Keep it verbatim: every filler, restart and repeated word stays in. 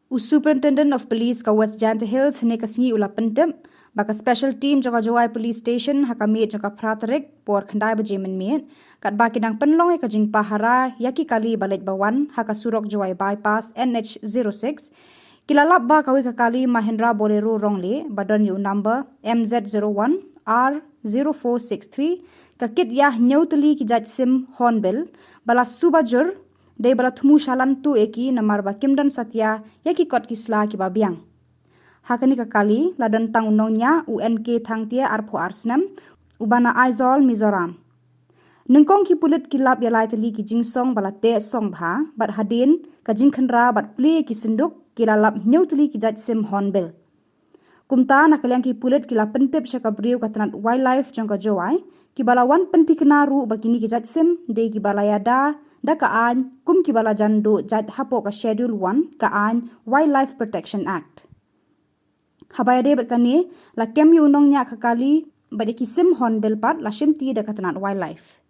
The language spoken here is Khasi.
U Superintendent of Police ka West Jaintia Hills hynne ka sngi u la pyntip ba ka special team jong ka Jowai Police Station ha ka miet jong ka phra tarik por khyndai baje mynmiet, katba ki dang pynlong ïa ka jingpahara ïa ki kali ba leit ba wan ha ka surok Jowai Bypass N H zero six, ki la lap ba kawei ka kali Mahindra Bolero Rongle ba don ïa u number M Z zero one R zero four six three, ka kit ïa hynñiew tylli ki jait sim hornbill ba la suba jur, dei ba la thmu shalan tuh ïa ki namar ba kim don satia ïa ki kot ki sla kiba biang. Ha kane ka kali la don tang u nongñiah u N K Thangtia arphew ar snem, uba na Aizawl, Mizoram. Nyngkong ki pulit ki lap ïa lai tylli ki jingsong ba la teh song bha, bad hadien ka jingkhynra bad plie ïa ki synduk, ki la lap hynñiew tylli ki jait sim hornbill. Kumta na ka liang ki pulit ki la pyntip sha ka briew ka tnat Wildlife jong ka Jowai, kiba la wan pynthikna ruh ba kine ki jait sim dei kiba la ïada da ka aiñ kum kiba la jan duh jait hapoh ka Schedule one ka aiñ Wildlife Protection Act. Haba ïadei bad kane, la kem ïa u nongñiah ka kali bad ïa ki sim hornbill pat la shimti da ka tnat Wildlife.